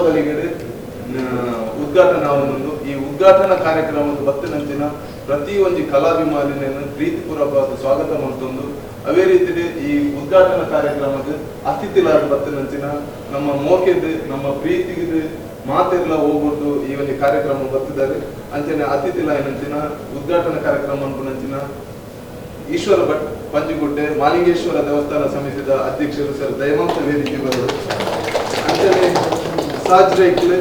ಮುಪ್ಪದಳಿಗಡೆ ಉದ್ಘಾಟನೆ ಆವೊಂದುಂಡು. ಈ ಉದ್ಘಾಟನಾ ಕಾರ್ಯಕ್ರಮದ ಬತ್ತಿನಂಚಿನ ಪ್ರತಿ ಒಂಜಿ ಕಲಾಭಿಮಾನಿನ ಪ್ರೀತಿಪೂರ್ವಕವಾದ ಸ್ವಾಗತ ಮಲ್ತೊಂದು, ಅವೇ ರೀತಿಯಲ್ಲಿ ಈ ಉದ್ಘಾಟನಾ ಕಾರ್ಯಕ್ರಮದ ಅತಿಥಿಲಾದ ಬತ್ತಿನಂಚಿನ ನಮ್ಮ ಮೋಕೆದ್ ನಮ್ಮ ಪ್ರೀತಿಗೆ ಮಾತೆರ್ಲ ಹೋಗ್ಬಿಟ್ಟು ಈ ಒಂದು ಕಾರ್ಯಕ್ರಮ ಬರ್ತಿದ್ದಾರೆ. ಅಂಚನೆ ಅತಿಥಿಲಾಯಿನಂಚಿನ ಉದ್ಘಾಟನಾ ಕಾರ್ಯಕ್ರಮ ಅನ್ಪುನಂಚಿನ ಈಶ್ವರ ಭಟ್ ಪಂಜುಗುಡ್ಡೆ ಮಾಲಿಂಗೇಶ್ವರ ದೇವಸ್ಥಾನ ಸಮಿತಿದ ಅಧ್ಯಕ್ಷರು ಸರ್ ದಯಮಂತ ವೇದಿಕೆ ಬರೋದು. ಅಂಚನೆ ಸಾಜ್ ರೈಕ್ಲ್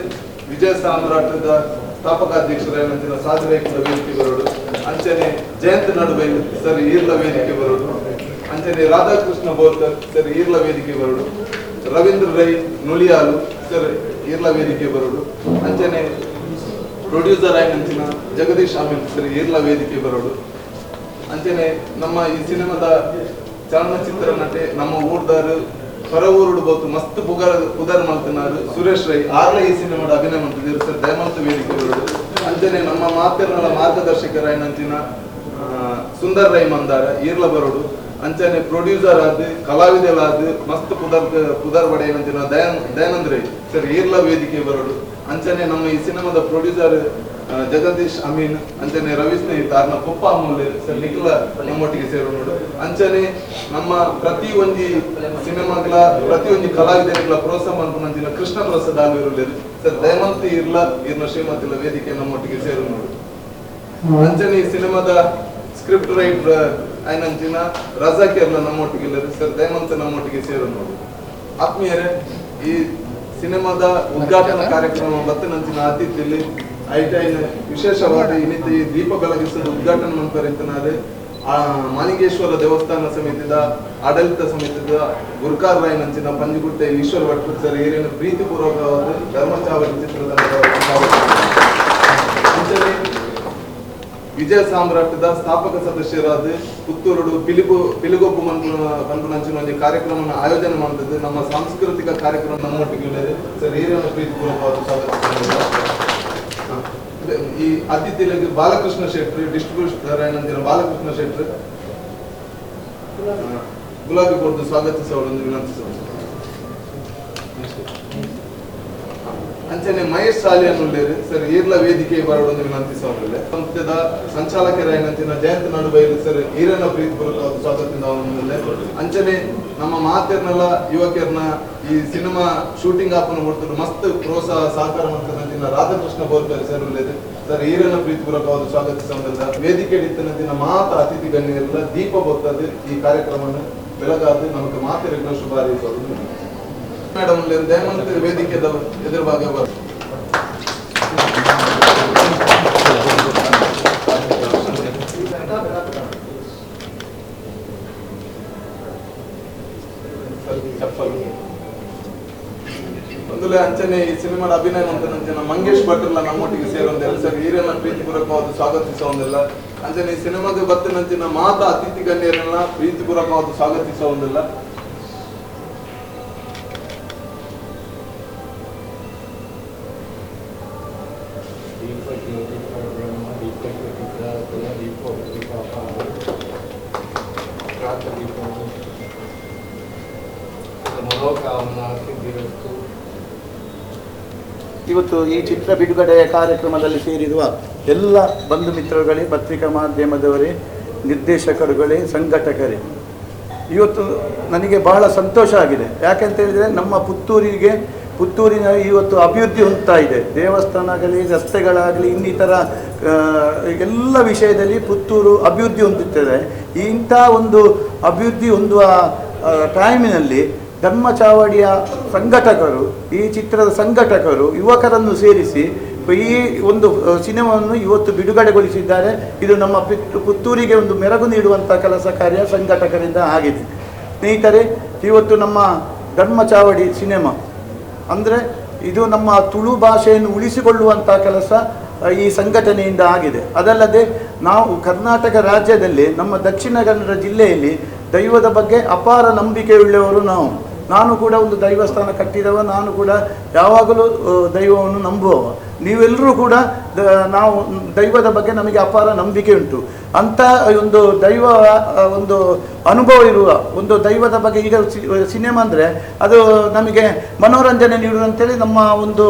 ವಿಜಯ ಸಾಮ್ರಾಟದ ಸ್ಥಾಪಕ ಅಧ್ಯಕ್ಷರಾಯಿನಂಚಿನ ಸಾಜ್ ರೈಕ್ಲ ವೇದಿಕೆ ಬರೋಡು. ಅಂಚನೆ ಜಯಂತ್ ನಡುಬೈಲ್ ಸರ್ ಈರ್ಲ ವೇದಿಕೆ ಬರೋಡು. ಅಂಚನೆ ರಾಧಾಕೃಷ್ಣ ಬೋರ್ಕರ್ ಸರ್ ಈರ್ಲ ವೇದಿಕೆ ಬರೋಡು. ರವೀಂದ್ರ ರೈ ನುಲಿಯಾಲು ಸರ್ ಈರ್ಲ ವೇದಿಕೆ ಬರೋಡು. ಅಂಚನೆ ಪ್ರೊಡ್ಯೂಸರ್ ಆಯಿನಂಚಿನ ಜಗದೀಶ್ ಅಮೀನ್ ಸರ್ ಈರ್ಲ ವೇದಿಕೆ ಬರೋಡು. ಅಂಚನೆ ನಮ್ಮ ಈ ಸಿನಿಮಾದ ಚಲನಚಿತ್ರ ನಟೆ, ನಮ್ಮ ಊರ್ದಾರು, ಹೊರ ಊರುಡು ಬೋತು ಮಸ್ತ್ ಪುಗರ್ ಪುದರ್ ಮಲ್ತನಾರು ಸುರೇಶ್ ರೈ ಆರ್ಲ ಈ ಸಿನಿಮಾದ ಅಭಿನಯ ಮಾಡ್ತಿದ್ದೀರು ಸರ್ ದಯಮಂತ ವೇದಿಕೆ ಬರೋಡು. ಅಂಚನೆ ನಮ್ಮ ಮಾತೆರ್ನಲ ಮಾರ್ಗದರ್ಶಕರಾಯಿನಂಚಿನ ಸುಂದರ್ ರೈ ಮಂದಾರ ಈರ್ಲ ಬರೋಡು. ಅಂಚನೆ ಪ್ರೊಡ್ಯೂಸರ್ ಆದ್ ಕಲಾವಿದಲಾದ್ ಮಸ್ತ್ ಪುದರ್ ಪುದರ್ ಬಡೆಯನಂಚಿನ ದಯಾನಂದ್ ರೈ ಸರ್ ಈರ್ಲ ವೇದಿಕೆ ಬರೋಡು. ಅಂಚನೆ ನಮ್ಮ ಈ ಸಿನಿಮಾದ ಪ್ರೊಡ್ಯೂಸರ್ ಜಗದೀಶ್ ಅಮೀನ್, ಅಂಚನೆ ರವಿ ಸ್ನೇಹಿತ ಅರ್ನ ಪೊಪ್ಪ ಅಮೂಲ್ಯ ಸರ್ ನಿಖಿಲ ನಮ್ಮೊಟ್ಟಿಗೆ ಸೇರೋಡು. ಅಂಚನೆ ನಮ್ಮ ಪ್ರತಿ ಒಂಜಿ ಸಿನಿಮಾಗಳ ಪ್ರತಿ ಒಂಜಿ ಕಲಾವಿದರಿಗಳ ಪ್ರೋತ್ಸಾಹ ಮಲ್ಪುನಂಚಿನ ಕೃಷ್ಣ ಪ್ರಸಾದ್ ಆಲ್ವಿರುಲ್ಲೆರ್ ಸರ್ ದಯಮಂತ್ ಇರ್ಲ ಇರ್ನ ಶ್ರೀಮತಿಲ ವೇದಿಕೆ ನಮ್ಮೊಟ್ಟಿಗೆ ಸೇರೋಡು. ಅಂಚನೆ ಈ ಸಿನಿಮಾದ ಸ್ಕ್ರಿಪ್ಟ್ ರೈಟರ್ ಆಯ್ನಂಚಿನ ರಜಾಕ್ ಎರ್ಲ ನಮ್ಮೊಟ್ಟಿಗೆ ಇಲ್ಲರು ಸರ್ ದಯಮಂತ ನಮ್ಮೊಟ್ಟಿಗೆ ಸೇರು ನೋಡು. ಆತ್ಮೀಯರೇ, ಈ ಸಿನಿಮಾದ ಉದ್ಘಾಟನಾ ಕಾರ್ಯಕ್ರಮ ಬತ್ತಿನಂಚಿನ ಅತಿಥಿಲಿ ಐಟೈನ್ ವಿಶೇಷವಾದ ಇನ್ನಿತ ಈ ದೀಪ ಬೆಳಗಿಸಲು ಉದ್ಘಾಟನೆ ಮಂಪರಿತ್ತನಾರು ಆ ಮಾಲಿಂಗೇಶ್ವರ ದೇವಸ್ಥಾನ ಸಮಿತಿದ ಆಡಳಿತ ಸಮಿತಿದ ಗುರುಕಾರ್ ರಾಯ್ ನಂಚಿನ ಪಂಜುಗುಟ್ಟೆ ಈಶ್ವರ ಭಟ್ ಸರ್ ಏರಿನ ಪ್ರೀತಿಪೂರ್ವಕವಾದ ಧರ್ಮಚಾವಡಿ ಚಿತ್ರದ ಅಂಚನೆ ವಿಜಯ ಸಾಮ್ರಾಟದ ಸ್ಥಾಪಕ ಸದಸ್ಯರಾದ ಪುತ್ತೂರುಡು ಪಿಲಿಪು ಪಿಲಿಗೊಪ್ಪು ಮನ್ಪುನಂಚಿನ ಒಂಜಿ ಕಾರ್ಯಕ್ರಮನ ಆಯೋಜನೆ ಮಾಡ್ತದೆ. ನಮ್ಮ ಸಾಂಸ್ಕೃತಿಕ ಕಾರ್ಯಕ್ರಮ ನಮ್ಮೊಟ್ಟಿಗೆ ಸರ್ ಹಿರಿಯನ ಪ್ರೀತಿಪೂರ್ವಕವಾದ ಸ್ವಾಗತ. ಈ ಅತಿಥಿಗಳಿಗೆ ಬಾಲಕೃಷ್ಣ ಶೆಟ್ರು, ಡಿಸ್ಟ್ರಿಬ್ಯೂಟರ್ ಏನಂತೀರ ಬಾಲಕೃಷ್ಣ ಶೆಟ್ರು ಗುಲಾಬಿ ಕೊಟ್ಟು ಸ್ವಾಗತಿಸೋಳು ವಿನಂತಿಸೋಳು. ಅಂಚನೆ ಮಹೇಶ್ ಸಾಲಿಯನ್ನುಳ್ಳೇರು ಸರ್ ಈರ್ಲ ವೇದಿಕೆ ಬರೋಡೊಂದು ವಿನಂತಿಸೋಲ್ಲ. ಸಂಸ್ಥೆದ ಸಂಚಾಲಕರಾಯಿನಂಚಿನ ಜಯಂತ್ ನಡುಬೈಲು ಸರ್ ಈರನ್ನ ಪ್ರೀತಿಪೂರ್ವಕವಾದ ಸ್ವಾಗತದಿಂದ. ಅಂಚನೆ ನಮ್ಮ ಮಾತೆರ್ನೆಲ್ಲ ಯುವಕರ್ನ ಈ ಸಿನಿಮಾ ಶೂಟಿಂಗ್ ಆಪನ ಕೊಡ್ತಾರೆ ಮಸ್ತ್ ಪ್ರೋತ್ಸಾಹ ಸಹಕಾರ ಮಂತಿನ ರಾಧಾಕೃಷ್ಣ ಬೋರ್ಕರ್ ಸರ್ ಉಳ್ಳೇದು ಸರ್ ಈರನ್ನ ಪ್ರೀತಿಪೂರ್ವಕವಾದ ಸ್ವಾಗತಿಸೋದಿಲ್ಲ. ವೇದಿಕೆ ಇತ್ತನಂಚಿನ ಮಾತ ಅತಿಥಿ ಗಣ್ಯರೆಲ್ಲ ದೀಪ ಬೊತ್ತದೆ ಈ ಕಾರ್ಯಕ್ರಮವನ್ನು ಬೆಳಗಾದ ನಮಗೆ ಮಾತೆರೆಲ್ಲ ಶುಭ ಹಾರೈಸೋದು. ಮೇಡಮ್ ದಯಮಂತ್ ವೇದಿಕೆ ಎದುರುಭಾಗ ಬರ್ ಒಂದುಲೆ. ಅಂಚನೆ ಈ ಸಿನಿಮಾದ ಅಭಿನಯ ಮಂತನಂಚಿನ ಮಂಗೇಶ್ ಭಟ್ರಲ್ಲ ನಮ್ಮೊಟ್ಟಿಗೆ ಸೇರೊಂದಿಲ್ಲ ಸರ್ ಈರೆಲ್ಲ ಪ್ರೀತಿಪೂರ್ವಕವಾದ ಸ್ವಾಗತಿಸೋದಿಲ್ಲ. ಅಂಚನೆ ಈ ಸಿನಿಮಾದ ಬತ್ತಿನಂಚಿನ ಮಾತ ಅತಿಥಿ ಗಣ್ಯರನ್ನ ಪ್ರೀತಿಪೂರ್ವಕವಾದ ಸ್ವಾಗತಿಸೋದಿಲ್ಲ. ದೀಪ ಜ್ಯೋತಿ ಪರಬ್ರಹ್ಮ, ದೀಪ ಜ್ಯೋತಿ ಪ್ರಾರ್ಥನಾ, ದೀಪ ದೀಪ ಪ್ರಾತ ದೀಪ ಮನೋಕಾಮನಾ ಸಿದ್ಧಿರಸ್ತು. ಇವತ್ತು ಈ ಚಿತ್ರ ಬಿಡುಗಡೆಯ ಕಾರ್ಯಕ್ರಮದಲ್ಲಿ ಸೇರಿರುವ ಎಲ್ಲ ಬಂಧು ಮಿತ್ರರುಗಳೇ, ಪತ್ರಿಕಾ ಮಾಧ್ಯಮದವರೇ, ನಿರ್ದೇಶಕರುಗಳೇ, ಸಂಘಟಕರೇ, ಇವತ್ತು ನನಗೆ ಬಹಳ ಸಂತೋಷ ಆಗಿದೆ. ಯಾಕೆಂತ ಹೇಳಿದರೆ ನಮ್ಮ ಪುತ್ತೂರಿನ ಇವತ್ತು ಅಭಿವೃದ್ಧಿ ಹೊಂದ್ತಾ ಇದೆ. ದೇವಸ್ಥಾನಗಲಿ, ರಸ್ತೆಗಳಾಗಲಿ, ಇನ್ನಿತರ ಎಲ್ಲ ವಿಷಯದಲ್ಲಿ ಪುತ್ತೂರು ಅಭಿವೃದ್ಧಿ ಹೊಂದುತ್ತದೆ. ಇಂಥ ಒಂದು ಅಭಿವೃದ್ಧಿ ಹೊಂದುವ ಟೈಮಿನಲ್ಲಿ ಧರ್ಮಚಾವಡಿಯ ಸಂಘಟಕರು, ಈ ಚಿತ್ರದ ಸಂಘಟಕರು ಯುವಕರನ್ನು ಸೇರಿಸಿ ಈ ಒಂದು ಸಿನಿಮಾವನ್ನು ಇವತ್ತು ಬಿಡುಗಡೆಗೊಳಿಸಿದ್ದಾರೆ. ಇದು ನಮ್ಮ ಪುತ್ತೂರಿಗೆ ಒಂದು ಮೆರಗು ನೀಡುವಂಥ ಕೆಲಸ ಕಾರ್ಯ ಸಂಘಟಕರಿಂದ ಆಗಿದೆ. ಸ್ನೇಹಿತರೆ, ಇವತ್ತು ನಮ್ಮ ಧರ್ಮಚಾವಡಿ ಸಿನಿಮಾ ಅಂದರೆ ಇದು ನಮ್ಮ ತುಳು ಭಾಷೆಯನ್ನು ಉಳಿಸಿಕೊಳ್ಳುವಂಥ ಕೆಲಸ ಈ ಸಂಘಟನೆಯಿಂದ ಆಗಿದೆ. ಅದಲ್ಲದೆ ನಾವು ಕರ್ನಾಟಕ ರಾಜ್ಯದಲ್ಲಿ ನಮ್ಮ ದಕ್ಷಿಣ ಕನ್ನಡ ಜಿಲ್ಲೆಯಲ್ಲಿ ದೈವದ ಬಗ್ಗೆ ಅಪಾರ ನಂಬಿಕೆಯುಳ್ಳವರು ನಾವು. ನಾನು ಕೂಡ ಒಂದು ದೈವಸ್ಥಾನ ಕಟ್ಟಿದವ, ನಾನು ಕೂಡ ಯಾವಾಗಲೂ ದೈವವನ್ನು ನಂಬುವವ. ನೀವೆಲ್ಲರೂ ಕೂಡ ನಾವು ದೈವದ ಬಗ್ಗೆ ನಮಗೆ ಅಪಾರ ನಂಬಿಕೆ ಉಂಟು. ಅಂಥ ಒಂದು ದೈವ ಒಂದು ಅನುಭವ ಇರುವ ಒಂದು ದೈವದ ಬಗ್ಗೆ ಈಗ ಸಿನಿಮಾ ಅಂದರೆ ಅದು ನಮಗೆ ಮನೋರಂಜನೆ ನೀಡುವಂತೇಳಿ ನಮ್ಮ ಒಂದು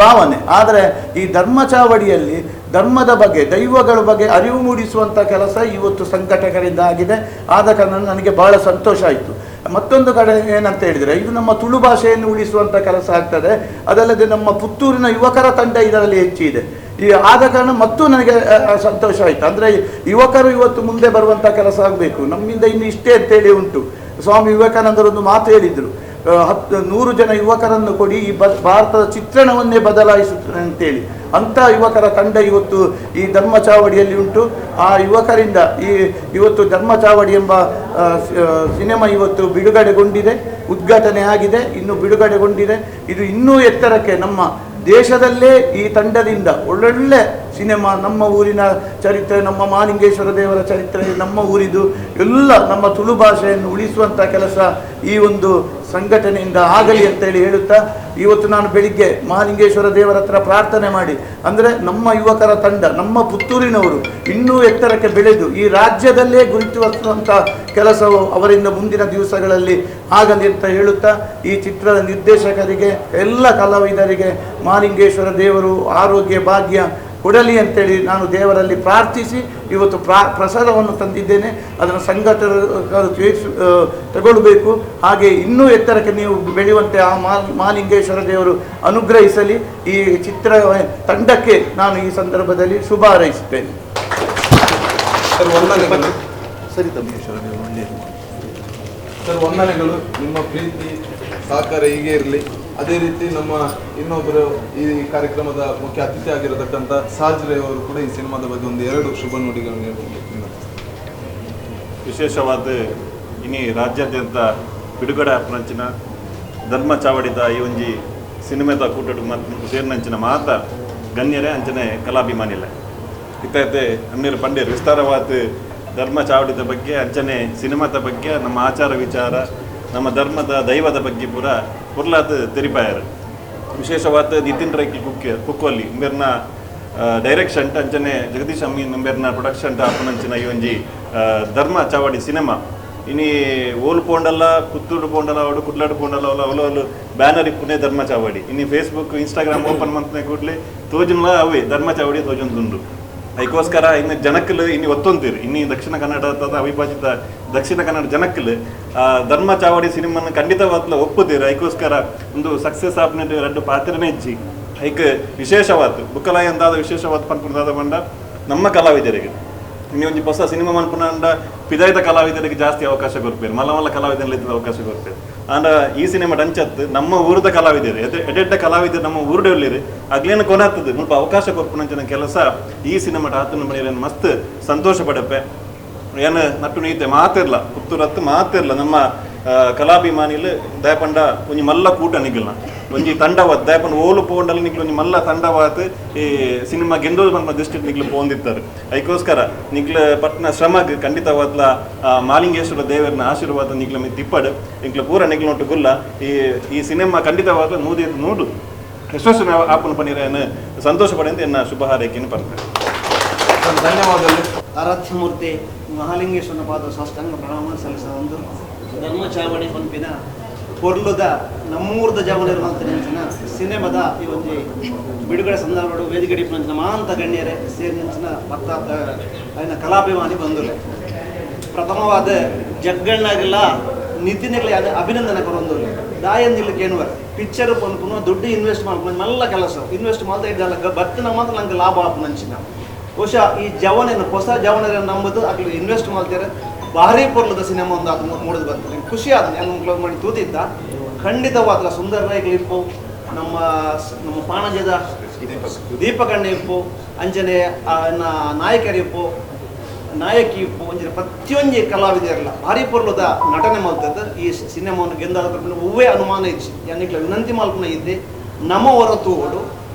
ಭಾವನೆ. ಆದರೆ ಈ ಧರ್ಮ ಚಾವಡಿಯಲ್ಲಿ ಧರ್ಮದ ಬಗ್ಗೆ, ದೈವಗಳ ಬಗ್ಗೆ ಅರಿವು ಮೂಡಿಸುವಂಥ ಕೆಲಸ ಇವತ್ತು ಸಂಘಟಕರಿಂದ ಆಗಿದೆ. ಆದ ಕಾರಣ ನನಗೆ ಭಾಳ ಸಂತೋಷ ಆಯಿತು. ಮತ್ತೊಂದು ಕಡೆ ಏನಂತ ಹೇಳಿದರೆ, ಇದು ನಮ್ಮ ತುಳು ಭಾಷೆಯನ್ನು ಉಳಿಸುವಂಥ ಕೆಲಸ ಆಗ್ತದೆ. ಅದಲ್ಲದೆ ನಮ್ಮ ಪುತ್ತೂರಿನ ಯುವಕರ ತಂಡ ಇದರಲ್ಲಿ ಹೆಚ್ಚಿದೆ. ಈ ಆದ ಕಾರಣ ಮತ್ತೂ ನನಗೆ ಸಂತೋಷ ಆಯಿತು. ಅಂದರೆ ಯುವಕರು ಇವತ್ತು ಮುಂದೆ ಬರುವಂಥ ಕೆಲಸ ಆಗಬೇಕು, ನಮ್ಮಿಂದ ಇನ್ನು ಇಷ್ಟೇ ಅಂತೇಳಿ ಉಂಟು. ಸ್ವಾಮಿ ವಿವೇಕಾನಂದರೊಂದು ಮಾತು ಹೇಳಿದರು, 100 ಜನ ಯುವಕರನ್ನು ಕೊಡಿ, ಈ ಭಾರತದ ಚಿತ್ರಣವನ್ನೇ ಬದಲಾಯಿಸುತ್ತದೆ ಅಂತೇಳಿ. ಅಂಥ ಯುವಕರ ತಂಡ ಇವತ್ತು ಈ ಧರ್ಮ ಚಾವಡಿಯಲ್ಲಿ ಉಂಟು. ಆ ಯುವಕರಿಂದ ಈ ಇವತ್ತು ಧರ್ಮ ಚಾವಡಿ ಎಂಬ ಸಿನಿಮಾ ಇವತ್ತು ಬಿಡುಗಡೆಗೊಂಡಿದೆ, ಉದ್ಘಾಟನೆ ಆಗಿದೆ, ಇನ್ನು ಬಿಡುಗಡೆಗೊಂಡಿದೆ. ಇದು ಇನ್ನೂ ಎತ್ತರಕ್ಕೆ ನಮ್ಮ ದೇಶದಲ್ಲೇ ಈ ತಂಡದಿಂದ ಒಳ್ಳೊಳ್ಳೆ ಸಿನಿಮಾ, ನಮ್ಮ ಊರಿನ ಚರಿತ್ರೆ, ನಮ್ಮ ಮಹಾಲಿಂಗೇಶ್ವರ ದೇವರ ಚರಿತ್ರೆ, ನಮ್ಮ ಊರಿದು ಎಲ್ಲ ನಮ್ಮ ತುಳು ಭಾಷೆಯನ್ನು ಉಳಿಸುವಂಥ ಕೆಲಸ ಈ ಒಂದು ಸಂಘಟನೆಯಿಂದ ಆಗಲಿ ಅಂತೇಳಿ ಹೇಳುತ್ತಾ, ಇವತ್ತು ನಾನು ಬೆಳಿಗ್ಗೆ ಮಹಾಲಿಂಗೇಶ್ವರ ದೇವರ ಹತ್ರ ಪ್ರಾರ್ಥನೆ ಮಾಡಿ, ಅಂದರೆ ನಮ್ಮ ಯುವಕರ ತಂಡ, ನಮ್ಮ ಪುತ್ತೂರಿನವರು ಇನ್ನೂ ಎತ್ತರಕ್ಕೆ ಬೆಳೆದು ಈ ರಾಜ್ಯದಲ್ಲೇ ಗುರುತಿಸುವಂಥ ಕೆಲಸವು ಅವರಿಂದ ಮುಂದಿನ ದಿವಸಗಳಲ್ಲಿ ಆಗಲಿ ಅಂತ ಹೇಳುತ್ತಾ, ಈ ಚಿತ್ರದ ನಿರ್ದೇಶಕರಿಗೆ, ಎಲ್ಲ ಕಲಾವಿದರಿಗೆ ಮಹಾಲಿಂಗೇಶ್ವರ ದೇವರು ಆರೋಗ್ಯ ಭಾಗ್ಯ ಕೊಡಲಿ ಅಂತೇಳಿ ನಾನು ದೇವರಲ್ಲಿ ಪ್ರಾರ್ಥಿಸಿ ಇವತ್ತು ಪ್ರಸಾದವನ್ನು ತಂದಿದ್ದೇನೆ. ಅದನ್ನು ಸಂಘಟಕರು ತಗೊಳ್ಬೇಕು. ಹಾಗೆ ಇನ್ನೂ ಎತ್ತರಕ್ಕೆ ನೀವು ಬೆಳೆಯುವಂತೆ ಆ ಮಹಾಲಿಂಗೇಶ್ವರ ದೇವರು ಅನುಗ್ರಹಿಸಲಿ. ಈ ಚಿತ್ರ ತಂಡಕ್ಕೆ ನಾನು ಈ ಸಂದರ್ಭದಲ್ಲಿ ಶುಭ ಹಾರೈಸುತ್ತೇನೆ. ಸರ್, ವಂದನೆಗಳು. ಸರಿ ತಮ್ಮೇಶ್ವರ ದೇವರು ಒಳ್ಳೆಯದು. ಸರ್, ವಂದನೆಗಳು. ನಿಮ್ಮ ಪ್ರೀತಿ ಸಹಕಾರ ಹೀಗೆ ಇರಲಿ. ಅದೇ ರೀತಿ ನಮ್ಮ ಇನ್ನೊಬ್ಬರು ಈ ಕಾರ್ಯಕ್ರಮದ ಮುಖ್ಯ ಅತಿಥಿ ಆಗಿರತಕ್ಕಂಥ ಸಾಜ್ ರೈ ಅವರು ಕೂಡ ಈ ಸಿನಿಮಾದ ಬಗ್ಗೆ ಒಂದು 2 ಶುಭ ನುಡಿಗಳನ್ನು ಹೇಳ್ತೀನಿ. ವಿಶೇಷವಾದ ಇನಿ ರಾಜ್ಯಾದ್ಯಂತ ಬಿಡುಗಡೆ ಆಪನಂಚಿನ ಧರ್ಮ ಚಾವಡಿದ ಈ ಒಂಜಿ ಸಿನಿಮಾದ ಕೂಟಡು ಮತ್ತು ಸೇರಿನಂಚಿನ ಮಾತ ಗಣ್ಯರೇ ಅಂಚನೆ ಕಲಾಭಿಮಾನಿಲೆ ಇತ್ತೈತೆ ಅಮ್ಮೇರು ಪಂಡ್ಯರು ವಿಸ್ತಾರವಾದ ಧರ್ಮ ಚಾವಡಿದ ಬಗ್ಗೆ, ಅಂಚನೆ ಸಿನಿಮಾದ ಬಗ್ಗೆ, ನಮ್ಮ ಆಚಾರ ವಿಚಾರ, ನಮ್ಮ ಧರ್ಮದ ದೈವದ ಬಗ್ಗೆ ಪೂರ ಪುರ್ಲಾತ್ ತೆರಿಪಾಯರು. ವಿಶೇಷವಾದ ನಿತಿನ್ ರೈಕಿ ಕುಕ್ಕೋಲಿ ಇಂಬೆರ್ನ ಡೈರೆಕ್ಷನ್ ಅಂಚನೆ ಜಗದೀಶ್ ಅಮೀನ್ ಇಂಬೆರ್ನ ಪ್ರೊಡಕ್ಷನ್ ಆಪನಂಚಿನ ಈ ಒಂಜಿ ಧರ್ಮ ಚಾವಡಿ ಸಿನಿಮಾ ಇನಿ ಓಲು ಪೋಂಡಲ್ಲ, ಪುತ್ತೂರು ಪೋಂಡಲ್ಲ, ಅವಡು ಕುಡ್ಲಾಡು ಪೋಂಡಲ್ಲ, ಅವಲ ಅವಲು ಬ್ಯಾನರ್ ಇಪ್ಪುನೇ ಧರ್ಮ ಚಾವಡಿ. ಇನಿ ಫೇಸ್ಬುಕ್ ಇನ್ಸ್ಟಾಗ್ರಾಮ್ ಓಪನ್ ಮಂತ್ನೆ ಕೂಡಲೇ ತೋಜುನ್ಲ ಅವೇ ಧರ್ಮ ಚಾವಡಿ ತೋಜೊಂದುಂಡು. ಅದಕ್ಕೋಸ್ಕರ ಇನ್ನು ಜನಕ್ಕಲು ಇನ್ನು ಒತ್ತೊಂತೀರಿ. ಇನ್ನು ದಕ್ಷಿಣ ಕನ್ನಡ ಅವಿಭಾಜಿತ ದಕ್ಷಿಣ ಕನ್ನಡ ಜನಕ್ಕಲು ಧರ್ಮ ಚಾವಡಿ ಸಿನಿಮಾನ ಖಂಡಿತವಾಗ್ಲೂ ಒಪ್ಪುತ್ತೀರಿ. ಅದಕ್ಕೋಸ್ಕರ ಒಂದು ಸಕ್ಸಸ್ ಆಪ್ನೆಟ್ ಎರಡು ಪಾತ್ರನೇ ಇಜ್ಜಿ. ಐಕ್ ವಿಶೇಷವಾತು ಬುಕ್ಕಲಾಯ ಅಂದಾದ ವಿಶೇಷವಾದ ಪನ್ಪುನದಾದ ಬಂಡ ನಮ್ಮ ಕಲಾವಿದರಿಗೆ ಇನ್ನು ಒಂಜಿ ಹೊಸ ಸಿನಿಮಾ ಮನ್ಪುನಂಡ ಪಿದಾಯ್ದ ಕಲಾವಿದರಿಗೆ ಜಾಸ್ತಿ ಅವಕಾಶ ಕೊರ್ಪೇರು, ಮಲ್ಲ ಮಲ್ಲ ಕಲಾವಿದರಲ್ಲಿ ಅವಕಾಶ ಕೊರ್ಪೇರು. ಆಂಡ ಈ ಸಿನಿಮಾ ಡಂಚತ್ತು ನಮ್ಮ ಊರದ ಕಲಾವಿದರು ಎಡೆಡ್ಡ ಕಲಾವಿದರು ನಮ್ಮ ಊರುಡೆ ಉಳ್ಳೇರು ಅಗ್ಲೇನ ಕೊನಾಗ್ತದೆ ಮುಲ್ಪ ಅವಕಾಶ ಕೊರ್ಪುನಂಚಿನ ಕೆಲಸ ಈ ಸಿನಿಮಾ ಆತನ ಮನೆಯಲ್ಲಿ ಮಸ್ತ್ ಸಂತೋಷ ಪಡಪೆ. ಏನು ನಟ್ಟು ನೀತೆ ಮಾತಿರ್ಲ ಪುತ್ತೂರತ್ತು ಮಾತಿರ್ಲ ನಮ್ಮ ಕಲಾಭಿಮಾನಿಲು ದಯಪಂಡ ಒಂಜಿ ಮಲ್ಲ ಕೂಟ ನಿಗಲ್ನ ಒಂಜಿ ತಂಡವಾದ ದಯಪಂಡ ಓಲು ಪೋಂಡಲ್ಲಿ ನಿಗ್ಲು ಒಂಜಿ ಮಲ್ಲ ತಂಡವಾತ್ ಈ ಸಿನಿಮಾ ಗೆಂದೋದು ಬಂದ ದೃಷ್ಟಿ ನಿಗ್ಲು ಪೋಂದಿತ್ತಾರೆ. ಅದಕ್ಕೋಸ್ಕರ ನಿಗ್ಲ ಪಟ್ನ ಶ್ರಮಗ್ ಖಂಡಿತವಾದ್ಲ ಮಾಲಿಂಗೇಶ್ವರ ದೇವರನ್ನ ಆಶೀರ್ವಾದ ನಿಗ್ಲ ಮಿತ್ ತಿಪ್ಪಡು ನಿಗ್ಲ ಪೂರ ನಿಗ್ಲೊಟ್ಟು ಗುಲ್ಲ ಈ ಈ ಸಿನಿಮಾ ಖಂಡಿತವಾದ್ಲ 100% ಯಶಸ್ಸು ಆಪನ ಪನೀರನ್ನು ಸಂತೋಷ ಪಡೆಯಿಂದ ಎನ್ನ ಶುಭ ಹಾರೈಕೆಯನ್ನು ಪಡ್ತೇನೆ. ಧನ್ಯವಾದಗಳು. ಆರಾಧ್ಯಮೂರ್ತಿ ಮಹಾಲಿಂಗೇಶ್ವರನ ಪಾದ ಸಾಷ್ಟಾಂಗ ಪ್ರಣಾಮ ಸಲ್ಲಿಸಿದ ಒಂದು ಧರ್ಮ ಚಾವಡಿ ಪಂಪಿನ ಪೊರ್ಲುದ ನಮ್ಮೂರ್ದ ಜವನಿರುವಂಥ ನೆಂಚಿನ ಸಿನಿಮಾದ ಈ ಒಂದು ಬಿಡುಗಡೆ ಸಂದರ್ಭ ವೇದಿಕೆ ನಂಚಿನ ಮಹಾಂತ ಗಣ್ಯರೇ ಸೇರಿ ನೆಂಚಿನ ಭಕ್ತ అయిన ಕಲಾಭಿಮಾನಿ ಬಂಧುಲೆ ಪ್ರಥಮವಾದ ಜಗ್ಗಣ್ಣಾಗಿಲ್ಲ ನಿತಿನೆಗಳ ಅಭಿನಂದನೆ ಕೊರೊಂದು ದಾಯಂದಿಲ್ಲ ಕೇನುವರ್ ಪಿಕ್ಚರ್ ಪನ್ಪುನ ದುಡ್ಡು ಇನ್ವೆಸ್ಟ್ ಮಾಡ್ಕೊಂಡು ಮಲ್ಲ ಕೆಲಸ ಇನ್ವೆಸ್ಟ್ ಮಾಡ್ತಾ ಇದ್ದಲ್ಲ ಬತ್ತಿನ ಮಾತ್ರ ನಂಗೆ ಲಾಭ ಆಪು ನಂಚಿನ ಬಹುಶಃ ಈ ಜವನೇನು ಹೊಸ ಜವನರನ್ನು ನಂಬುದು ಅಗ್ಲು ಇನ್ವೆಸ್ಟ್ ಮಾಡ್ತಾರೆ ಭಾರಿ ಪೊರ್ಲದ ಸಿನಿಮಾ ಒಂದು ಅದು ಮೂಡಿದು ಬಂತು ನಂಗೆ ಖುಷಿ ಆದ ನಾನು ಕ್ಲೋಸ್ ಮಾಡಿ ತೂತಿದ್ದ ಖಂಡಿತವಾದ ಸುಂದರ ರೈಗಳು ನಮ್ಮ ನಮ್ಮ ಪಾಣಜದ ದೀಪಕಣ್ಣ ಇಪ್ಪು ಅಂಜನೆ ನಾಯಕರಿಪ್ಪು ನಾಯಕಿ ಇಪ್ಪು ಅಂಜನೆ ಪ್ರತಿಯೊಂದು ಕಲಾವಿದರಲ್ಲ ಭಾರಿ ಪೊರ್ಲದ ನಟನೆ ಮಾಡ್ತದ್ದು ಈ ಸಿನಿಮಾವನ್ನು ಗೆಂದಾದ ಹೂವೇ ಅನುಮಾನ ಇಚ್ಚಿ ಯಾನಿಕ್ಲ ವಿನಂತಿ ಮಲ್ಪನ ಇದ್ದೆ ನಮ್ಮ ಹೊರ ತೂವಡು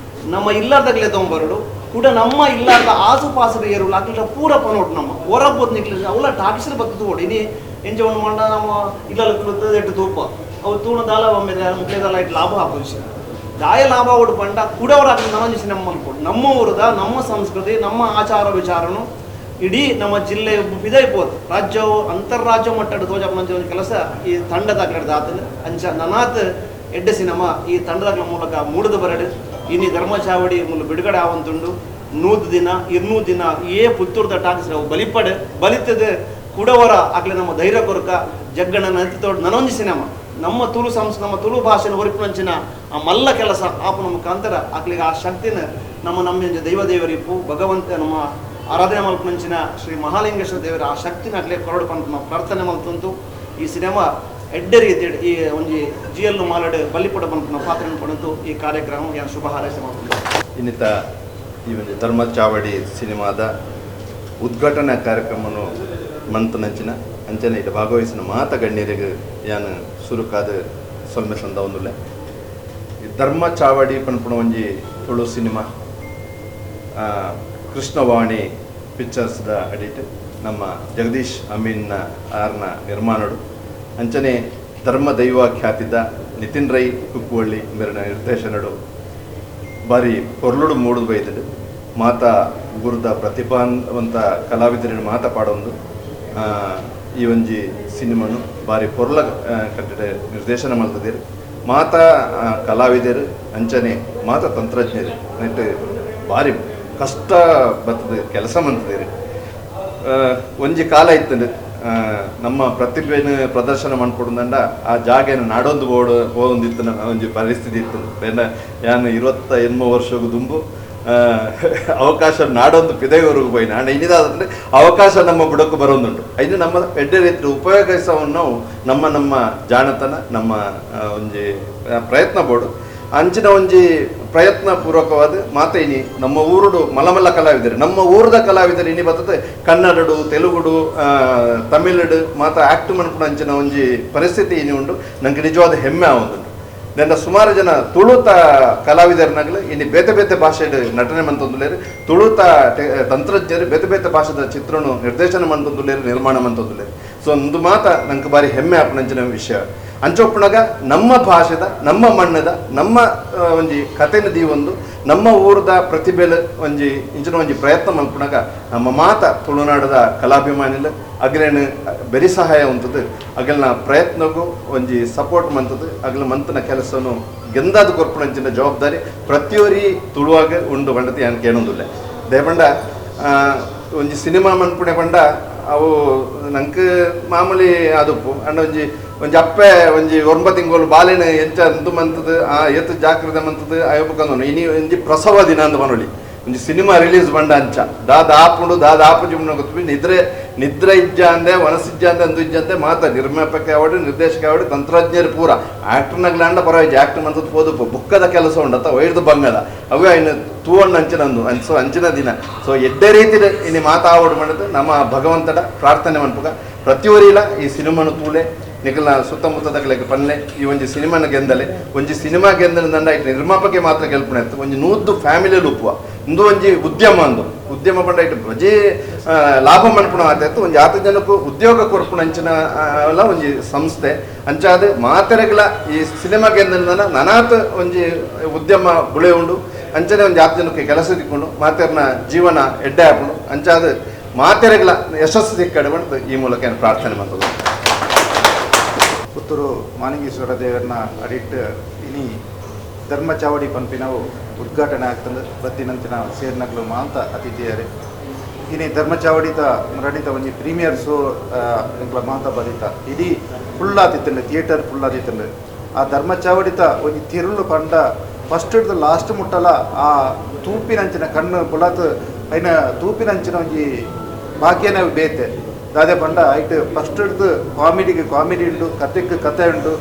ನಮ್ಮ ಇಲ್ಲಾರ್ದಾಗಲೇ ತೊಗೊಂಬರಡು ಕೂಡ ನಮ್ಮ ಇಲ್ಲಾರ್ದ ಆಸುಪಾಸು ಏರುಲ್ಲ ಅಕ್ಲ ಪೂರ ಪನೋಟು ನಮ್ಮ ಹೊರಬೋದು ನಿಕ್ಲ ಅವಲ ಟಾಕಿಸ್ರೆ ಬತ್ತು ತೂವಡು ಇನಿ ಎಂಜ ಒಂದು ಮಂಡ ನಮ್ಮ ಇಲ್ಲಲ್ಲ ಎಟ್ಟು ತೂಪ ಅವು ತೂಣದಾಲ ಒಮ್ಮೆ ಮುಕ್ಲೇದಾಲ ಇಟ್ಟು ಲಾಭ ಹಾಕೋದು ದಾಯ ಲಾಭ ಓಡು ಪಂಡ ಕುಡವರಾಗ ನನೊಂಜಿ ಸಿನಿಮಾ ಮಲ್ಪೊಡು ನಮ್ಮ ಊರದ ನಮ್ಮ ಸಂಸ್ಕೃತಿ ನಮ್ಮ ಆಚಾರ ವಿಚಾರನು ಇಡೀ ನಮ್ಮ ಜಿಲ್ಲೆ ಬಿದೈಪೋದು ರಾಜ್ಯವು ಅಂತಾರಾಜ್ಯ ಮಟ್ಟದ ತೋಜಪ್ಪನಂಚ ಒಂದು ಕೆಲಸ ಈ ತಂಡದ ಆತನ ಅಂಚ ನನಾತ್ ಎಡ್ಡೆ ಸಿನಿಮಾ ಈ ತಂಡದ ಮೂಲಕ ಮೂಡದ ಬರಡು ಇನ್ನು ಧರ್ಮಚಾವಡಿ ಮೂಲ ಬಿಡುಗಡೆ ಆವಂತುಂಡು 100 ದಿನ 200 ದಿನ ಏ ಪುತ್ತೂರ್ದ ಟಾಕ್ಸ್ ಅವು ಬಲಿಪಡೆ ಬಲಿತದ ಕುಡವರ ಆಗ್ಲಿ ನಮ್ಮ ಧೈರ್ಯ ಕೊರಕ ಜಗ್ಗಣ್ಣ ನತಿತೋಡು ನನೊಂಜಿ ಸಿನಿಮಾ ನಮ್ಮ ತುಳು ಸಂಸ್ ನಮ್ಮ ತುಳು ಭಾಷೆನ ಒರಿಪುನಂಚಿನ ಆ ಮಲ್ಲ ಕೆಲಸ ಆಪುನ ಮುಖಾಂತರ ಆಗ್ಲಿಗೆ ಆ ಶಕ್ತಿನ ನಮ್ಮ ನಮ್ಮ ದೈವ ದೇವರಿಪ್ಪು ಭಗವಂತ ನಮ್ಮ ಆರಾಧನೆ ಮಲ್ಪುನಂಚಿನ ಶ್ರೀ ಮಹಾಲಿಂಗೇಶ್ವರ ದೇವರ ಆ ಶಕ್ತಿನ ಆಗ್ಲೇ ಕೊರಡು ಪಂತ ಪ್ರಾರ್ಥನೆ ಮಲ್ತಂತು ಈ ಸಿನಿಮಾ ಎಡ್ಡೆ ರೀತಿ ಈ ಒಂಜಿ ಜಿ ಎಲ್ ಮಾಲಡ್ ಬಲ್ಲಿಪುಡ ಪಂಪನ ಪಾತ್ರ ಪಡೆದು ಈ ಕಾರ್ಯಕ್ರಮ ಯಾರು ಶುಭ ಹಾರೈಸೆ ಮಾಡ್ಕೊಂಡು ಇನ್ನಿತ ಈ ಒಂದು ಧರ್ಮ ಚಾವಡಿ ಸಿನಿಮಾದ ಉದ್ಘಾಟನಾ ಕಾರ್ಯಕ್ರಮನು ಮಂತನಂಚಿನ ಅಂಚನೆ ಇಟ್ಟು ಭಾಗವಹಿಸಿನ ಮಾತ ಗಣ್ಯರಿಗೆ ಯಾನು ಸುರುಕಾದ ಸೊಲ್ಮೆ ಸಂದ ಒಂದುಲ್ಲೆ ಧರ್ಮ ಚಾವಡಿ ಪನ್ಪುಣ ಒಂಜಿ ತುಳು ಸಿನಿಮಾ ಕೃಷ್ಣವಾಣಿ ಪಿಕ್ಚರ್ಸ್ದ ಅಡಿಟ್ ನಮ್ಮ ಜಗದೀಶ್ ಅಮೀನ್ನ ಆರ್ನ ನಿರ್ಮಾಣಡು ಅಂಚನೆ ಧರ್ಮ ದೈವ ಖ್ಯಾತಿದ ನಿತಿನ್ ರೈ ಕುಕ್ಕುವಳ್ಳಿ ಮೇರಿನ ನಿರ್ದೇಶನಡು ಬಾರಿ ಪೊರ್ಲುಡು ಮೂಡುದು ಬೈದಡು ಮಾತಾ ಊರ್ದ ಪ್ರತಿಭಾವಂತ ಕಲಾವಿದರನ್ನು ಮಾತಾ ಪಾಡೊಂದು ಈ ಒಂಜಿ ಸಿನಿಮಾನು ಬಾರಿ ಪೊರ್ಲ ಕಟ್ಟಡ ನಿರ್ದೇಶನ ಮಲ್ತದಿರು ಮಾತಾ ಕಲಾವಿದರು ಅಂಚನೆ ಮಾತಾ ತಂತ್ರಜ್ಞರು ನೆಟ್ಟು ಬಾರಿ ಕಷ್ಟ ಬರ್ತದೆ ಕೆಲಸ ಮಂತದಿರು ಒಂಜಿ ಕಾಲ ಇತ್ತಂದು ನಮ್ಮ ಪ್ರತಿಭೆಯನ್ನು ಪ್ರದರ್ಶನ ಮಾಡ್ಕೊಡುದಂಡ ಆ ಜಾಗೆನ ನಾಡೊಂದು ಬೋಡು ಹೋದೊಂದಿತ್ತು ಒಂಜಿ ಪರಿಸ್ಥಿತಿ ಇತ್ತು ಬೇನ ಯಾನು 28 ವರ್ಷಗೂ ದುಂಬು ಅವಕಾಶ ನಾಡೊಂದು ಪಿದೆಯವರೆಗೂ ಪೋಯಿನ ಆಂಡ ಇನ್ನಿದಾದ್ರೆ ಅವಕಾಶ ನಮ್ಮ ಬುಡಕ್ಕೂ ಬರೋದುಂಟು ಐದು ನಮ್ಮ ಎಡ್ಡೆ ರೀತಿ ಉಪಯೋಗಿಸವನ್ನು ನಾವು ನಮ್ಮ ನಮ್ಮ ಜಾಣತನ ನಮ್ಮ ಒಂಜಿ ಪ್ರಯತ್ನ ಬೋಡು ಅಂಚಿನ ಒಂಜಿ ಪ್ರಯತ್ನ ಪೂರ್ವಕವಾದ ಮಾತೇನಿ ನಮ್ಮ ಊರುಡು ಮಲಮಲ್ಲ ಕಲಾವಿದರು ನಮ್ಮ ಊರದ ಕಲಾವಿದರು ಇನಿ ಬರ್ತದೆ ಕನ್ನಡಡು ತೆಲುಗುಡು ತಮಿಳುಡು ಮಾತ ಆಕ್ಟ್ ಮನ್ಪುನ ಅಂಚಿನ ಒಂಜಿ ಪರಿಸ್ಥಿತಿ ಇನಿ ಉಂಡು ನಂಗೆ ನಿಜವಾದ ಹೆಮ್ಮೆ ಆವೊಂದುಂಡು ನನ್ನ ಸುಮಾರು ಜನ ತುಳುತ ಕಲಾವಿದರನಾಗಲು ಇನ್ನು ಬೇತೆ ಬೇತೆ ಭಾಷೆ ನಟನೆ ಮಂತೊಂದುಲೇರು ತುಳುತ ತಂತ್ರಜ್ಞರು ಬೇತೆ ಬೇತೆ ಭಾಷೆದ ಚಿತ್ರನು ನಿರ್ದೇಶನ ಮಂತೊಂದುಲೇರು ನಿರ್ಮಾಣ ಮಂತೊಂದುಲೇರು ಸೊ ಒಂದು ಮಾತ ನಂಗೆ ಬಾರಿ ಹೆಮ್ಮೆ ಆಪುನಂಚಿನ ವಿಷಯ ಅಂಚೊಪ್ಪುನಗ ನಮ್ಮ ಭಾಷೆದ ನಮ್ಮ ಮಣ್ಣದ ನಮ್ಮ ಒಂಜಿ ಕಥೆನ ದೀವೊಂದು ನಮ್ಮ ಊರದ ಪ್ರತಿಭೆಲ ಒಂಜಿ ಇಂಚಿನ ಒಂಜಿ ಪ್ರಯತ್ನ ಮಲ್ಪುನಗ ನಮ್ಮ ಮಾತ ತುಳುನಾಡದ ಕಲಾಭಿಮಾನಿಲು ಅಗಲೇನು ಬೆರಿ ಸಹಾಯ ಉಂಟದು ಅಗಲ್ನ ಪ್ರಯತ್ನಕ್ಕೂ ಒಂಜಿ ಸಪೋರ್ಟ್ ಮಂತದ್ದು ಅಗಲ ಮಂತನ ಕೆಲಸನು ಗೆಂದಾದ ಕೊರ್ಪುನಂಚಿನ ಜವಾಬ್ದಾರಿ ಪ್ರತಿಯೊರಿ ತುಳುವಾಗ ಉಂಡು ಬಂಡತಿ ಯಾನ್ ಕೇಳೊಂದುಲ್ಲೆ ದೇಪಂಡ ಒಂಜಿ ಸಿನಿಮಾ ಮನ್ಪುಣೆ ಪಂಡ ಅವು ನಂಗೆ ಮಾಮೂಲಿ ಅದುಪ್ಪು ಅಂಡ ಒಂಜಿ ಒಂಜಿ ಅಪ್ಪೆ ಒಂಜಿ 9 ತಿಂಗಳು ಬಾಲೆನ ಎಂಚ ಅಂದು ಮಂತದ್ದು ಆ ಏತು ಜಾಗ್ರತೆ ಮಂತದ್ದು ಅಯ್ಯಪ್ಪಕಂದನು ಇನಿ ಒಂಜಿ ಪ್ರಸವ ದಿನ ಅಂದ ಮನೊಳಿ ಒಂಜಿ ಸಿನಿಮಾ ರಿಲೀಸ್ ಬಂಡ ಅಂಚ ದಾದ ಆಪುಂಡು ದಾದ ಆಪುಜಿ ಗೊತ್ತು ನಿದ್ರೆ ನಿದ್ರೆ ಇಜ್ಜ ಅಂದೆ ವನಸಿಜ್ಜ ಅಂದೆ ಅಂದು ಇಜ್ಜ ಅಂದೆ ಮಾತ ನಿರ್ಮಾಪಕ ಆವಡು ನಿರ್ದೇಶಕ ಆವಡು ತಂತ್ರಜ್ಞರು ಪೂರ ಆ್ಯಕ್ಟರ್ನಾಗ್ಲಾಂಡ ಪರವಾಗಿ ಆ್ಯಕ್ಟರ್ ಮಂತದ್ದು ಪೋದು ಬುಕ್ಕದ ಕೆಲಸ ಉಂಡತ್ತ ವೈರ್ದು ಬಂಗದ ಅವೇ ಐನು ತೂವಣ್ಣ ಅಂಚಿನ ಅಂದು ಅನ್ಸೋ ಅಂಚಿನ ದಿನ ಸೊ ಎಡ್ಡೆ ರೀತಿ ಇನಿ ಮಾತಾವಡು ಮಾಡಿದ್ದು ನಮ್ಮ ಭಗವಂತನ ಪ್ರಾರ್ಥನೆ ಮನ್ಪುಗ ಪ್ರತಿಯೊರಿಲ ಈ ಸಿನಿಮಾನು ತೂಲೆ ನಿಕಲ್ನ ಸುತ್ತಮುತ್ತದಗಳಿಗೆ ಪನ್ಲೆ ಈ ಒಂಜಿ ಸಿನಿಮಾನ ಗೆಂದಲೆ ಒಂಜಿ ಸಿನಿಮಾ ಗೆಂದಲ ದಂಡ ಇಟ್ಟು ನಿರ್ಮಾಪಕ್ಕೆ ಮಾತ್ರ ಗೆಲ್ಪುಣ ಇತ್ತು ಒಂಜಿ 100 ಫ್ಯಾಮಿಲಿಯಲ್ಲಿ ಉಪ್ಪುವ ಒಂದು ಒಂಜಿ ಉದ್ಯಮ ಅಂದು ಉದ್ಯಮ ಪಂಡ ಇಟ್ಟು ಬಜಿ ಲಾಭ ಮನ್ಪುಣ ಆತಾಯ್ತು ಒಂಜಿ ಆತ ಜನಕ್ಕೂ ಉದ್ಯೋಗ ಕೊರ್ಪುಣ ಅಂಚಿನ ಎಲ್ಲ ಒಂಜಿ ಸಂಸ್ಥೆ ಅಂಚಾದ ಮಾತೆರೆಗಳ ಈ ಸಿನಿಮಾ ಗೆಂದಲ ನನಾತ್ ಒಂಜಿ ಉದ್ಯಮ ಬುಳೆ ಉಂಡು ಅಂಚನೆ ಒಂಜಿ ಆತ ಜನಕ್ಕೆ ಕೆಲಸ ತಿಕ್ಕೊಂಡು ಮಾತೆರ್ನ ಜೀವನ ಎಡ್ಡೆ ಆಪುಂಡು ಅಂಚಾದ ಮಾತೆರೆಗಳ ಯಶಸ್ಸು ಸಿಕ್ಕಡೆ ಬಂತು ಈ ಮೂಲಕ ಪ್ರಾರ್ಥನೆ ಮಾಡ್ತದೆ. ಪುತ್ತೂರು ಮಾಲಿಂಗೇಶ್ವರ ದೇವರನ್ನ ಅಡಿಟ್ಟು ಇನಿ ಧರ್ಮಚಾವಡಿ ಪಂಪಿನವು ಉದ್ಘಾಟನೆ ಆಗ್ತದೆ ಬತ್ತಿನಂಚಿನ ಸೇರ್ನಗ್ಲು ಮಾಂತ ಅತಿಥಿಯರೇ ಇನಿ ಧರ್ಮಚಾವಡಿತ ನಡೀತ ಒಂಜಿ ಪ್ರೀಮಿಯರ್ ಶೋ ಎಂಕ್ಲ ಮಾಂತ ಬದಿತ ಇಡೀ ಫುಲ್ ಆತಿತ್ತಂಡೆ ಥಿಯೇಟರ್ ಫುಲ್ ಆತಿತ್ತಂಡೆ ಆ ಧರ್ಮಚಾವಡಿತ ಒಂಜಿ ತಿರುಳು ಪಂಡ ಫಸ್ಟ್ ಹಿಡ್ದು ಲಾಸ್ಟ್ ಮುಟ್ಟಲ ಆ ತೂಪಿನಂಚಿನ ಕಣ್ಣು ಪುಲಾತ್ ಐನ ತೂಪಿನಂಚಿನ ಒಂಜಿ ಭಾಗ್ಯನೇ ಬೇತೆ ದಾದೆ ಪಂಡ ಐಟ್ ಫಸ್ಟ್ ಹಿಡ್ದು ಕಾಮಿಡಿಗೆ ಕಾಮಿಡಿ ಉಂಡು, ಕತೆಗೆ ಕತೆ ಉಂಡು,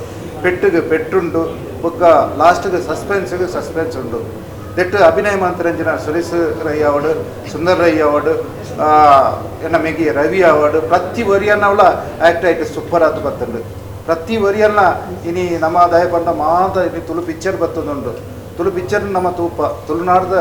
ಪೆಟ್ಟಿಗೆ ಪೆಟ್ಟುಂಡು, ಬೊಕ್ಕ ಲಾಸ್ಟ್ಗೆ ಸಸ್ಪೆನ್ಸ್ಗೆ ಸಸ್ಪೆನ್ಸ್ ಉಂಡು. ದೆಟ್ಟು ಅಭಿನಯ ಮಂತ್ರಂಜಿನ ಸುರೇಶ್ ರೈ ಅವಾರ್ಡು, ಸುಂದರ್ ರೈ ಅವಾರ್ಡು, ಎನ್ನ ಮೇಗಿ ರವಿ ಅವಾರ್ಡು, ಪ್ರತಿ ವರಿಯನ್ನವಳ ಆ್ಯಕ್ಟ್ ಐಟ್ ಸೂಪರ್ ಆತು ಬತ್ತಂಡು. ಪ್ರತಿ ವರಿಯನ್ನ ಇನಿ ನಮ್ಮ ದಯ ಪಂಡ ಮಾತ ಇನಿ ತುಳು ಪಿಕ್ಚರ್ ಬತ್ತದುಂಡು. ತುಳು ಪಿಕ್ಚರ್ ನಮ್ಮ ತೂಪ ತುಳುನಾಡ್ದ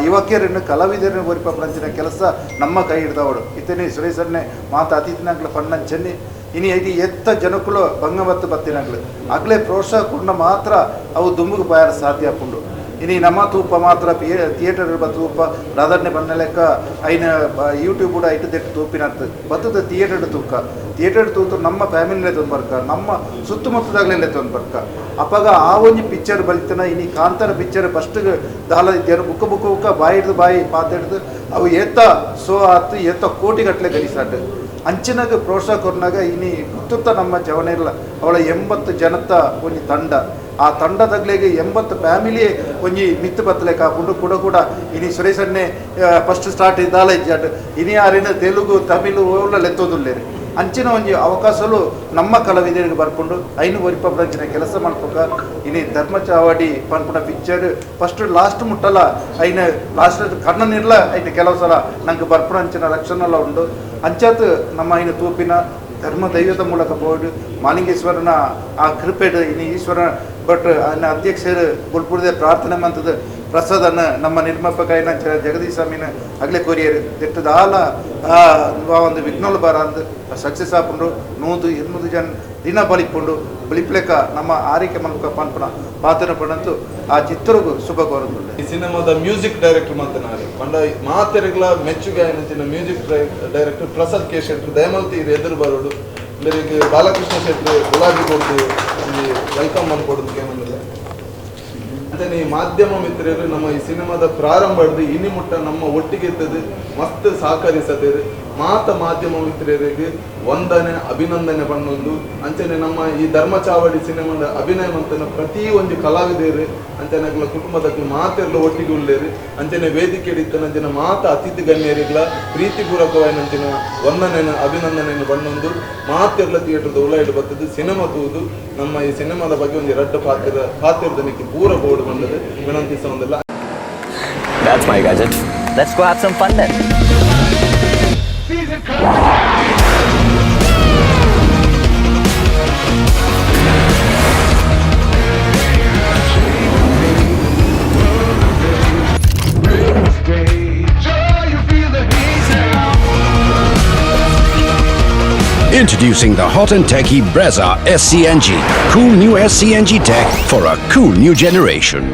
ಯುವಕಿಯರನ್ನು ಕಲಾವಿದರನ್ನು ಒರಿಪ ಪ್ರಂಚಿನ ಕೆಲಸ ನಮ್ಮ ಕೈ ಹಿಡ್ದವಳು. ಇತನಿ ಸುರೇಶನ್ನೇ ಮಾತ ಅತಿಥಿನಾಗ್ಲ ಪಣ್ಣಂಚನ್ನಿ ಇನಿ ಐತಿ ಎತ್ತ ಜನಕುಲು ಬಂಗ ಬತ್ತು ಬತ್ತಿನಗ್ಲು ಅಗ್ಲೆ ಪ್ರೋತ್ಸಾಹ ಕೊಡ್ನ ಮಾತ್ರ ಅವು ದುಂಬುಗು ಬಾಯರ ಸಾಧ್ಯ ಆಪುಂಡು. ಇನಿ ನಮ್ಮ ತೂಪ ಮಾತ್ರ ಥಿಯೇಟರ್ ತೂಪ ಪ್ರಾಧಾನ್ಯ ಬನ್ನ ಲೆಕ್ಕ ಐನ ಯೂಟ್ಯೂಬ್ ಕೂಡ ಐಟು ದೆಟ್ಟು ತೂಪಿನತ್ತು ಬತ್ತದ ಥಿಯೇಟರ್ ತೂಕ ಥಿಯೇಟರ್ ತೂತು ನಮ್ಮ ಫ್ಯಾಮಿಲಿಲೇ ತೊಂದು ಬರ್ಕ ನಮ್ಮ ಸುತ್ತಮುತ್ತದಾಗಲೇ ತೊಂದು ಬರ್ಕ ಅಪ್ಪಗ ಆ ಒಂಜಿ ಪಿಕ್ಚರ್ ಬಲಿತನ. ಇನಿ ಕಾಂತಾರ ಪಿಕ್ಚರ್ ಫಸ್ಟ್ ದಾಲ ಇದ್ದೇನು ಬುಕ್ಕ ಬುಕ್ಕ ಬುಕ್ಕ ಬಾಯಿ ಹಿಡ್ದು ಬಾಯಿ ಪಾತ ಹಿಡ್ದು ಅವು ಏತ ಸೋ ಆತು ಏತ ಕೋಟಿಗಟ್ಟಲೆ ಗಲಿಸಾಟ ಅಂಚಿನಾಗ ಪ್ರೋತ್ಸಾಹ ಕೊರ್ನಾಗ ಇನಿ ಪುತ್ತೂರ್ತ ನಮ್ಮ ಜವನಿರ್ಲ ಅವಳ 80 ಜನತ ಒಂಜಿ ತಂಡ ಆ ತಂಡದಗ್ಲೆಗೆ 80 ಫ್ಯಾಮಿಲಿ ಒಂಜಿ ಮಿತ್ತು ಬತ್ತಲೆ ಕಾಪುಂಡು ಕೂಡ ಕೂಡ ಇನಿ ಸುರೇಶನ್ನೇ ಫಸ್ಟ್ ಸ್ಟಾರ್ಟ್ ಇದ್ದಾಲ ಇಜ್ಜಾಟ್ ಇನಿ ಆರಿನ ತೆಲುಗು ತಮಿಳು ಓಲ ಲೆತ್ತೋದುಲ್ಲೇರು ಅಂಚಿನ ಒಂಜಿ ಅವಕಾಶಲು ನಮ್ಮ ಕಲಾವಿದರಿಗೆ ಬರ್ಕೊಂಡು ಐನು ಒರಿಪಂಚಿನ ಕೆಲಸ ಮಾಡ್ಪಕ. ಇನಿ ಧರ್ಮಚಾವಡಿ ಪನ್ಪುನ ಪಿಕ್ಚರ್ ಫಸ್ಟ್ ಲಾಸ್ಟ್ ಮುಟ್ಟಲ ಐನ ಲಾಸ್ಟ್ ಕಣ್ಣನಿರ್ಲ ಐನ ಕೆಲವು ಸಲ ನಂಗೆ ಬರ್ಪುನ ಅಂಚಿನ ಲಕ್ಷಣಲ ಉಂಡು. ಅಂಚಾತ್ ನಮ್ಮ ಐನ ತೂಪಿನ ಧರ್ಮ ದೈವದ ಮೂಲಕ ಪೋಡು ಮಾಲಿಂಗೇಶ್ವರನ ಆ ಕೃಪೆಡ್ ಇನಿ ಈಶ್ವರ ಬಟ್ ಅನ್ನ ಅಧ್ಯಕ್ಷರು ಬುಲ್ಪುರದೇ ಪ್ರಾರ್ಥನೆ ಮಂತದ ಪ್ರಸಾದನ ನಮ್ಮ ನಿರ್ಮಾಪಕ ಏನ ಜಗದೀಶ್ ಸ್ವಾಮಿನ ಅಗ್ಲೆ ಕೊರಿಯರ್ ದಿಟ್ಟದ ಆಲ ಒಂದು ವಿಘ್ನೋಲು ಬಾರ ಅಂದ್ ಸಕ್ಸಸ್ ಆಪುಂಡು 100-200 ಜನ ದಿನ ಬಲಿಪುಂಡು ಬಲಿಪ್ಲೆಕ ನಮ್ಮ ಆರೈಕೆ ಮಲ್ಪಕ ಪನ್ಪುನ ಪಾತ್ರ ಪಡಂತು ಆ ಚಿತ್ರಗೂ ಶುಭ ಕೋರುಂದುಲ್ಲೆ. ಈ ಸಿನಿಮಾದ ಮ್ಯೂಸಿಕ್ ಡೈರೆಕ್ಟರ್ ಮಂತನಾರೆ ಪಂಡ ಮಾತೆರೆಗ್ಲ ಮೆಚ್ಚುಗೆ ಆಯ್ನಂಚಿನ ಮ್ಯೂಸಿಕ್ ಡೈರೆಕ್ಟರ್ ಪ್ರಸಾದ್ ಕೆ ಶೆಟ್ರು ದಯಮಲ್ತಿ ಇರು ಎದುರು ಬರೋಡು ಬೇರೆಗೆ ಬಾಲಕೃಷ್ಣ ಶೆಟ್ರು ಗುಲಾಬಿ ಕೊಡ್ದು welcome ಅನ್ಕೊಡೋದು ಏನಂದಿಲ್ಲ. ಅಂಚನೆ ಈ ಮಾಧ್ಯಮ ಮಿತ್ರರು ನಮ್ಮ ಈ ಸಿನಿಮಾದ ಪ್ರಾರಂಭ ಹಿಡ್ದು ಇನಿ ಮುಟ್ಟ ನಮ್ಮ ಒಟ್ಟಿಗೆ ಇರ್ತದೆ ಮಸ್ತ್ ಸಹಕರಿಸದಿರು ಮಾತ ಮಾಧ್ಯಮ ಮಿತ್ರರಿಗೆ ವಂದನೆ ಅಭಿನಂದನೆ ಪಣ್ಣೊಂದು. ಅಂಚನೆ ನಮ್ಮ ಈ ಧರ್ಮಚಾವಡಿ ಸಿನಿಮಾದ ಅಭಿನಯ ಮಂತನ ಪ್ರತಿ ಒಂಜಿ ಕಲಾವಿದರು ಅಂಚನೆ ಅಗ್ಲ ಕುಟುಂಬದಕ್ಲು ಮಾತೆರ್ಲ ಒಟ್ಟಿಗೆ ಉಳ್ಳೇರು. ಅಂಚನೆ ವೇದಿಕೆ ಇತ್ತನಂಚಿನ ಮಾತ ಅತಿಥಿ ಗಣ್ಯರಿಗ್ಲ ಪ್ರೀತಿಪೂರ್ವಕವಾಯಿನಂಚಿನ ವಂದನೆಯನ್ನು ಅಭಿನಂದನೆಯನ್ನು ಬಣ್ಣೊಂದು ಮಾತೆರ್ಲ ಥಿಯೇಟರ್ದ ಉಳ ಇಡು ಬರ್ತದೆ ಸಿನಿಮಾ ತೂದು ನಮ್ಮ ಈ ಸಿನಿಮಾದ ಬಗ್ಗೆ ಒಂದು ರಡ್ಡು ಪಾತ್ರ ಪಾತ್ರದನಿಗೆ ಪೂರ ಬೋರ್ಡ್ ಬಂದದ್ದು ವಿನಂತಿಸೊಂದಿಲ್ಲ. That's my gadget. Let's go have some fun then. Introducing the hot and techy Brezza SCNG. Cool new SCNG tech for a cool new generation.